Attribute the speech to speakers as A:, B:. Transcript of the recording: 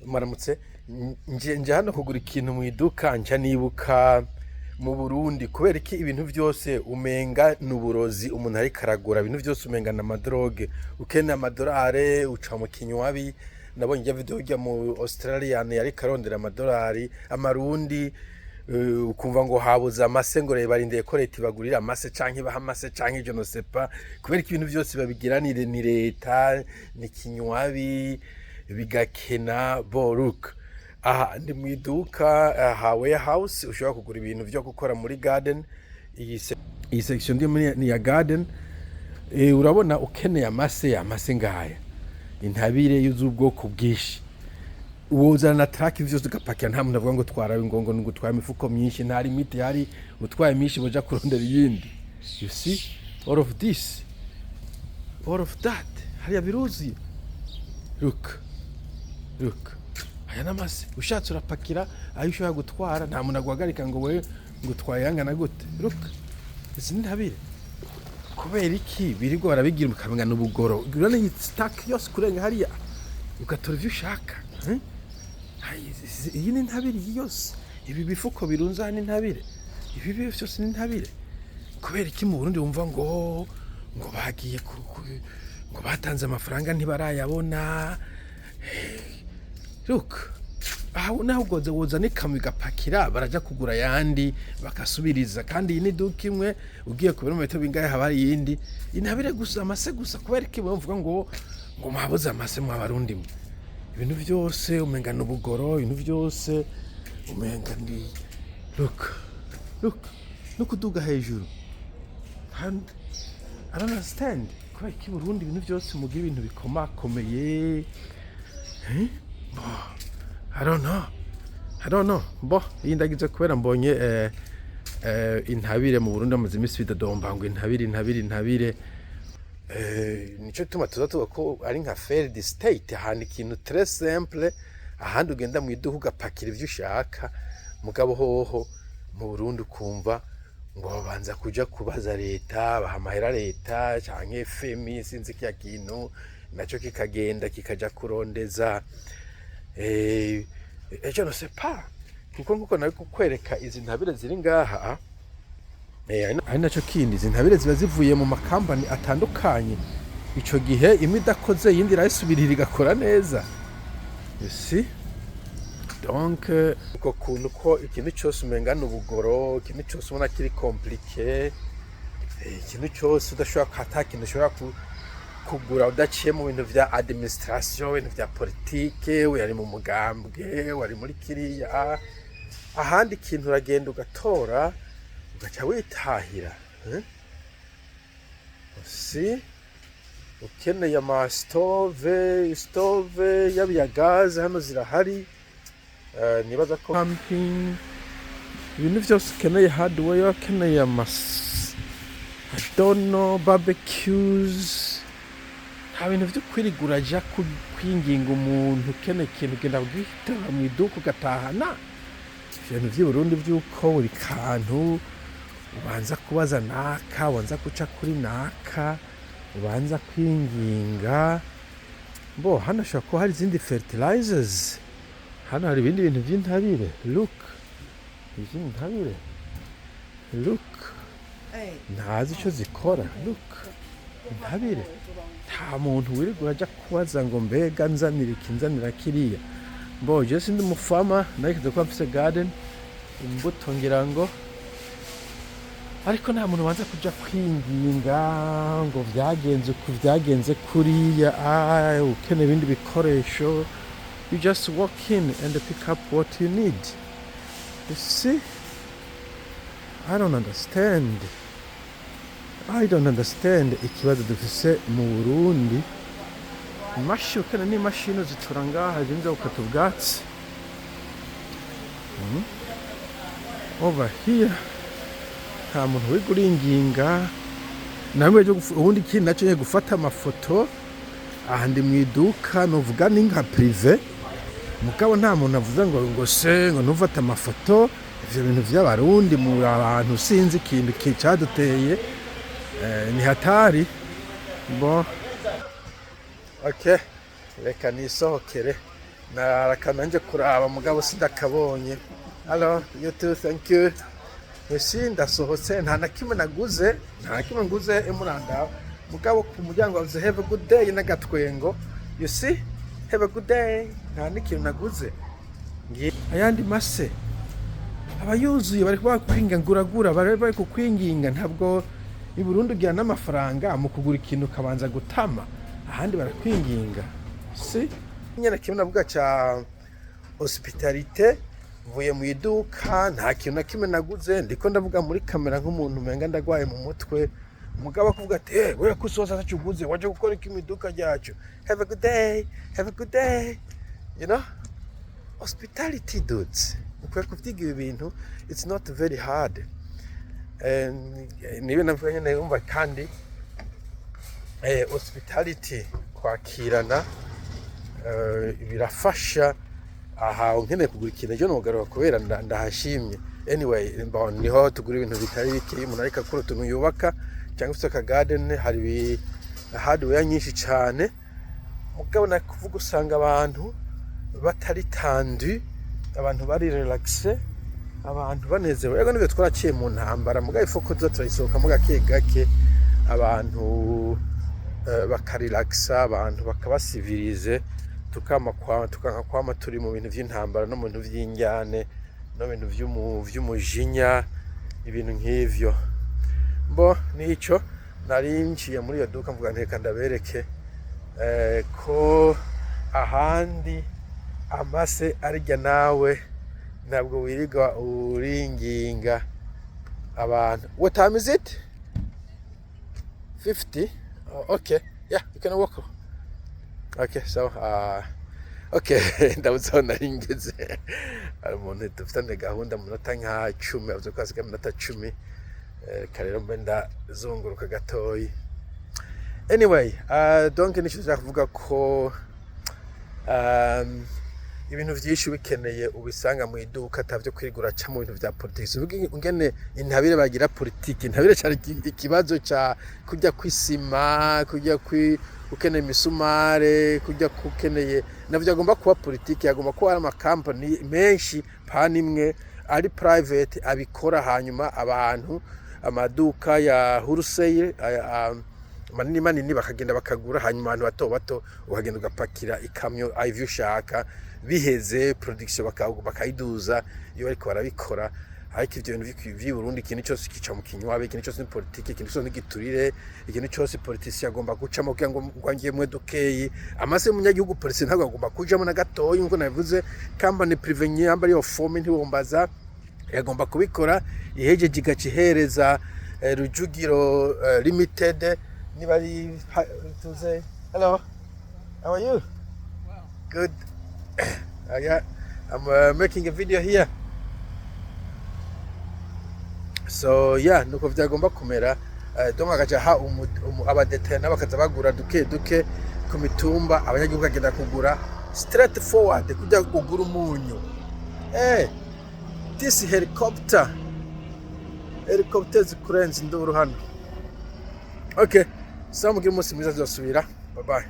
A: Maramutse. Nje hano kugura ikintu mu iduka, nca nibuka mu Burundi. Kubera iki ibintu vyose umenga ni uburozi? Umuntu ariko aragura ibintu vyose umenga ni ama drogue. Ukeneye amadolari uca mu kinywabi. Nabonye irya video irya mu Australian yariko arondera amadolari, amarundi, ukumva ngo habuze amase, ngo reba barindiriye ko leta ibagurira amase canke ibaha amase canke je ne sais pas. Kubera ko ibintu vyose babigiranire ni leta, ni kinywabi, bigakena. Boruk aha ndi mu iduka, aha warehouse ushobora kugura ibintu vyo gukora muri garden. Iyi section ndi muri ni ya garden. Urabona ukeneye amase, amase ngaya, intabire z'ubwoko bwinshi, wozana na truck vyose ugapakira. Nta muntu avuga ngo twara ngo utwaye imifuko myinshi, nta limite ihari. Utwaye myinshi boja kurondera iyindi. You see all of this, all of that, hariya biruzuye. Look, look, aya n'amase. Ushatse urapakira ayo ushobora gutwara, nta muntu aguhagarika ngo wewe ngo utwaye angana gute. Look, izi ni ntabire. Kubera iki birirwa barabigira ukamenga n'ubugoro? Urabona iyi stack yose kurenga hariya, ugatora ivyo ushaka, eh? Iyi ni intabire, iyi yose, ibi bifuko birunze aha ni intabire, ibi byose ni intabire. Kubera iki mu Burundi wumva ngo bagiye ngo batanze amafaranga ntibarayabona? Look, aho naho ugoze woza n'ikamyo igapakira, baraja kugura ayandi bakasubiriza. Kandi iyi ni iduka imwe, ugiye ku birometero bingahe haba hari iyindi. Intabire gusa, amase gusa. Kubera iki bavuga ngo mwabuze amase mwa Barundi mwe? Ibintu vyose umenga ni ubugoro, ibintu vyose umenga ni, look, look, no kuduga hejuru. And I don't understand kubera iki Burundi ibintu vyose mugira ibintu bikomakomeye, eh? Bo, I don't know, I don't know. Bo iyi ndagize kubera mbonye intabire mu Burundi bamaze iminsi bidodomba ngo intabire, intabire, intabire. Nico gituma tuza tuvuga ko ari nka failed state. Ahantu ikintu très simple, ahandi ugenda mu iduka ugapakira ivyo ushaka, mugabo hoho mu Burundi ukumva ngo babanza kuja kubaza leta, baha amahera leta canke FMI, sinzi kiya kintu naco kikagenda kikaja kurondeza, je ne sais pas. Kuko nkuko nari kukwereka izi ntabire ziri ngaha, ari naco kindi, izi ntabire ziba zivuye mu makampani atandukanye. Ico gihe imwe idakoze, iyindi irayisubirira igakora neza. You see? Donc uko kuntu ko ikintu cyose umenga ni ubugoro, ikintu cyose ubona kiri compliqué, ikintu cyose udashobora, ata kintu ushobora kugura udaciye mu bintu vya administration, ibintu vya politike, wari mu mugambwe, wari muri kiriya. Ahandi ikintu uragenda ugatora, ugaca witahira, eh? Si ukeneye ama stove, stove yaba iya gaze hano zirahari. Nibaza ko camping, ibintu vyose ukeneye, hardware, ukeneye ama, I don't know, barbecues, nta bintu vyo kwirigura uraja kwinginga umuntu. Ukeneye ikintu ugenda kugitora mu iduka ugatahana. Ibintu vy'i Burundi vy'uko buri kantu ubanza kubaza naka, ubanza guca kuri naka, ubanza kwinginga. Bo hano hashobora kuba hari izindi fertilizers, hano hari ibindi bintu vy'intabire. Look, izindi ntabire, look, ntazi ico zikora. Look, intabire. Nta muntu wirirwa uraja kubaza ngo mbega nzanira iki, nzanira kiriya. Mbo je sindi umufama, narigeze kuba mfise garden, imbuto ngira ngo, ariko nta muntu ubanza kuja kwinginga ngo vyagenze uku, vyagenze kuriya. Ah, ukeneye ibindi bikoresho, you just walk in and pick up what you need. You see? I don't understand, I don't understand ikibazo dufise mu Burundi. Imashini ukeneye n'imashini zitura ngaha zinza gukata ubwatsi. Over here nta muntu wiga uringinga namwe. Ubundi ikindi naco nyene, gufata amafoto. Aha ndi mu iduka novuga ni nka privé, mugabo nta muntu avuze ngo se ngo ntufate amafoto. Ivyo bintu vy'Abarundi mu abantu, sinzi ikintu caduteye, ni hatari. Bon, okay, reka nisohokere. Narakana nje kuraba, mugabo sindakabonye. Hello, you too, thank you. Esi ndasohotse, nta na kimwe naguze, nta na kimwe nguze emuranda, mugabo ku muryango bavuze "Have a good day" n'agatwengo. You see, "Have a good day", nta n'ikintu naguze. Ayandi mase aba yuzuye, bari bakwinga nguragura, bari kukwinginga. Ntabwo i Burundi ugira n'amafaranga mu kugura ikintu ukabanza gutama, ahandi barakwinginga. Si nyine kimwe navuga ca hospitalite. Mvuye mu iduka, nta kintu na kimwe naguze. Ndiko ndavuga muri kamera nk'umuntu umenga ndagwaye mu mutwe, umugabo akuvuga ati: "Eh, wewe kusoza ataco uguze, waje gukora iki mu iduka ryacu?" Have a good day, have a good day. You know, hospitality, dudes, ukwiye kuvyiga ibi bintu. It's not very hard. Nibe navuga nyene, umva kandi hospitality, kwakirana, birafasha. Aha nkeneye kugura ikintu ejo nogaruka kubera ndahashimye. Anyway, bon, niho tugura ibintu bitari bike. Iyo umuntu ariko akora utuntu yubaka cyangwa ufite aka garden, hari hardware nyinshi cyane. Mugabo nakuvuga, usanga abantu batari tendu, abantu bari relaxé, abantu banezerewe. Ego nibyo, twaraciye mu ntambara, mugabo ifoko tuza turayisohokamo gake gake, abantu bakarelaxa, abantu bakaba civilisé, tukama kwa tukanka kwama turi mu bintu vy'intambara no mu bintu vy'injyane no mu bintu vy'umujinya, ibintu nk'ivyo. Mbo nico nari nciye muri iyo duka mvuga nteka ndabereke ko ahandi amase arya nawe ntabwo wirirwa uringinga abantu. What time is it? 50. Oh, okay, yeah, you can walk. Okay, so okay, ndabuze aho nari ngeze. Hari umuntu dufitanye gahunda mu minota nka 10, avuze ko hasigaye iminota 10. Reka rero mbe ndazunguruka gatoyi. Anyway, donc nicyo nshaka kuvuga ko ibintu vyinshi ubikeneye ubisanga mu iduka, atavyo kwirigura ca mu bintu vya politiki. Sivuga ingene intabire bagira politiki, intabire cari ikibazo ca kurya kw'isima, kurya kwi ukeneye imisumare, kurya kukeneye navyo agomba kuba politiki. Agomba kuba hari amakampani menshi, pani imwe ari private abikora, hanyuma abantu amaduka ya wholesale manini manini bakagenda bakagura, hanyuma abantu bato bato ukagenda ugapakira ikamyo ivyo ushaka. Biheze production bakayiduza iyo bariko barabikora. Ariko ivyo bintu vy'i Burundi, ikintu cyose kica mu kinywabe, ikintu cyose ni politiki, ikintu cyose ni giturire, ikintu cyose politisi agomba gucamo kugira ngo ngiyemwe dukeyi amase y'umunyagihugu. Polisi ntabwo agomba kujamo na gatoyi. Nkuko nabivuze, company privée nyamba ariyo fome ntiwombaza, yagomba kubikora ihejeje igaca ihereza Rujugiro Limited niba ari tuze. Hello, how are you? Good. Yeah, I'm making a video here. So yeah, nuko vyagomba kumera. Donc agaca ha aba détaillants nabo bakaza bagura duke duke ku mitumba, abanyagihugu bagenda kugura straight forward kujya ugura umunyu. This helicopter, helicopter zikurenza induru hano. Okay, so mugire umunsi mwiza, tuzosubira. Bye bye.